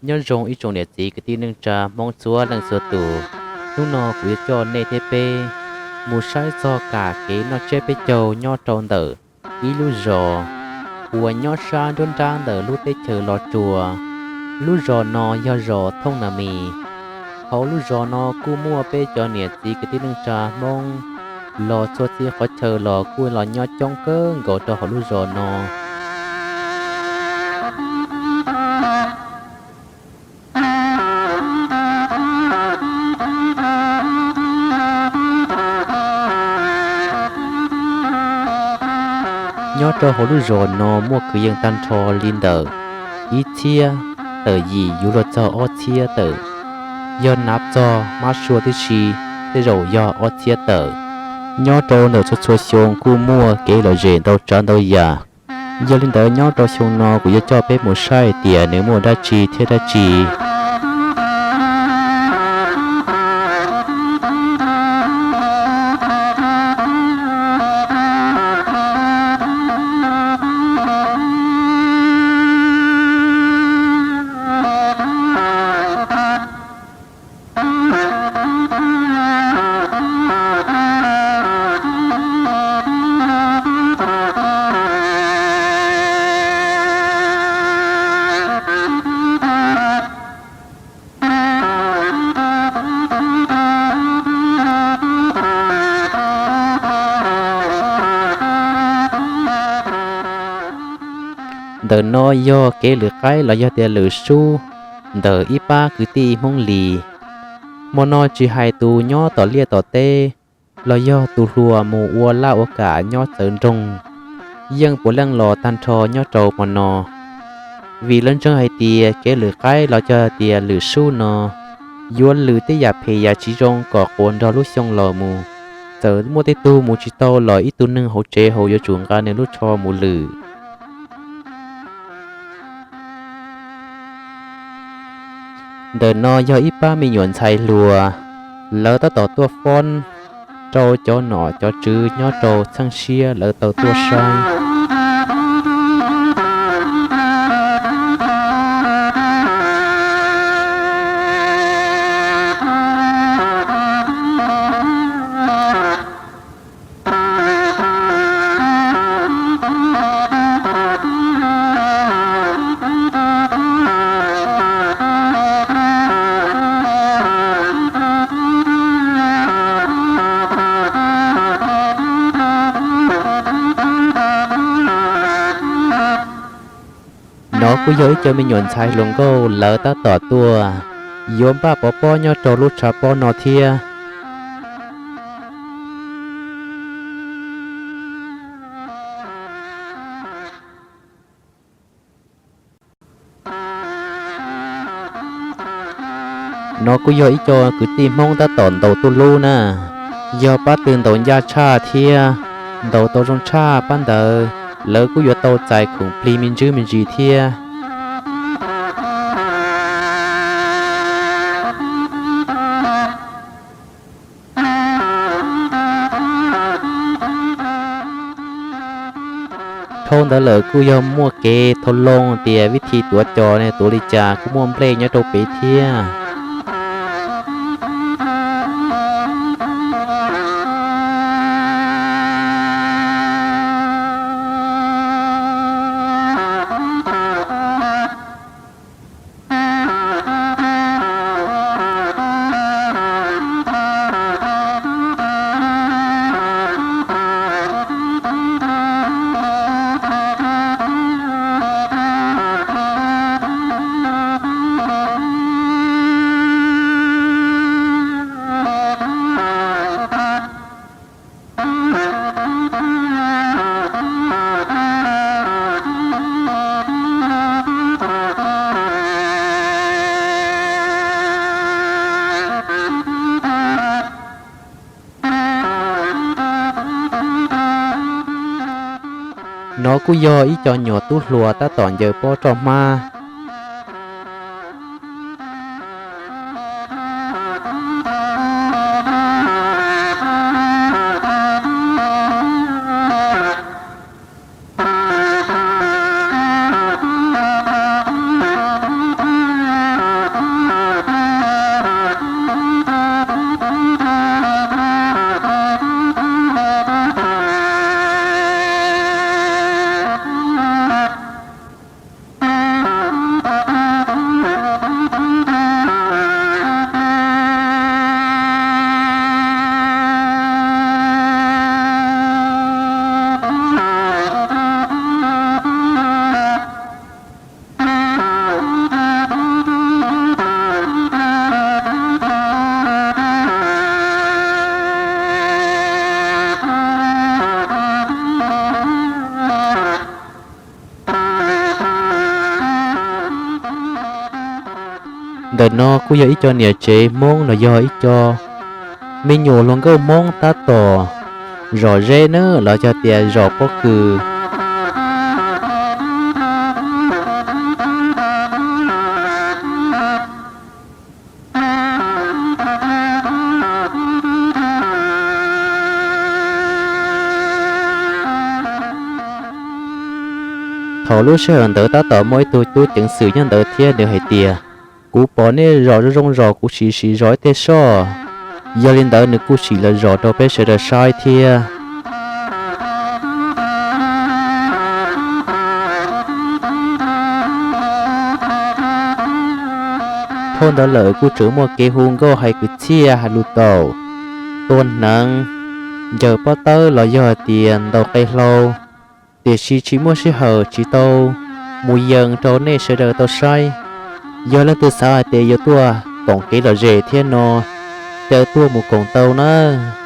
Nyob zoo ib tsoom niam txiv kwv tij neej tsa Hmoob txhua leej txhua tus, hnub no kuv yuav coj nej thiab peb mus saib txog kam kev noj tsiab peb caug nyob rau ntawm ib lub zos uas nyob sab nruab nrab ntawm lub teb chaws Los Tsuas. Lub zos no yog zos Thooj Nas Mis. Hauv lub zos no kuj muaj peb cov niam txiv kwv tij neej tsa Hmoob los txhua txhia qhov chaw los kuj los nyob coob kawg nkaus rau hauv lub zos no. Nyob rau hauv lub zos no muaj kwv yees tag nrho li ntawm ib txhiab tawm yim yuav luag txog ob txhiab tawm. Yog hnav txog mab sua tib si, tej zaum yog ob txhiab tawm. Nyob rau ntawm txhua txhua xyoo kuj muaj kev lom zem ntau tsav ntau yam. Yog li ntawd nyob rau xyoo no kuv yuav coj peb mus saib tias nws muaj dab tsi thiab dab tsi. Ntawm no yog kev lwm qaib los yog tias lwm sub ntawm ib pab kwv tij Hmoob Lis. Hmo no tsis hais tus nyob tom liaj tom teb los yog tus hluas mus ua laj ua kam nyob txawv nroog, yeej puav leej los tag nrho nyob rau hmo no. Vim lawv ntseeg hais tias kev lwm qaib los yog tias lwm sub no yuav lwm tej yam phem yam tsis zoo kom quas nrog lub xyoo los mus. Txawm muaj tej tug mus tsis tau los ib tug neeg hauv tsev hauv yuav tsum nqa nws lub tsho mus lwm. Ntawm no yog ib pab me nyuam ntxhais hluas, lawv tab tom tuaj fob rau cov nom cov tswv nyob rau txheej siab lawv tau tuaj saib. No kuj yog ib co me nyuam ntxhais hluas nkauj lawv tab tom tuaj yuav npaj pov pob nyob rau lub tshav pob no thiab. No kuj yog ib co kwv tij Hmoob tab tom ntaus tuj lub na. Yog pab twg ntaus ncaj tshaj thiab ntaus tau zoo tshaj pab ntawd, lawv kuj yuav tau txais khoom plig me ntsis me ntsis thiab. Dhau ntawd lawm kuj yog muaj kev thau loo tias vib thim tuav cos ne tuav li cas kuj muaj nplej nyob rau pem thiab. No kuj yog ib co nyuam tub hluas tab tom ncaws pob roj hmab. Ntawm no kuj yog ib co niam tsev Hmoob los yog ib co me nyuam hluas nkauj Hmoob tab tom zom zeb na los yog tias zom pob kws. Thaum lub sij hawm ntawd tab tom muaj ib tug tub ceev xwm nyob ntawd thiab nws hais tias, kuv pom nej zom zoo zoo zos kuv sim sim zom ib teg soj. Yog li ntawd nws kuj sim los zom rau peb sawv daws saib thiab. Thaum ntawd lawm kuj tseem muaj kev hu nkauj hais kwv txhiaj hais lus taum, tua hneev, ncaws pob tawb los yog hais tias ntaus qe hlau, tiam sis tsis muaj sij hawm tsis tau mus yees rau nej sawv daws tau saib. Yog leej twg xav hais tias yuav tuaj koom kev lom zem thiab no, caw tuaj mus koom tau nawb.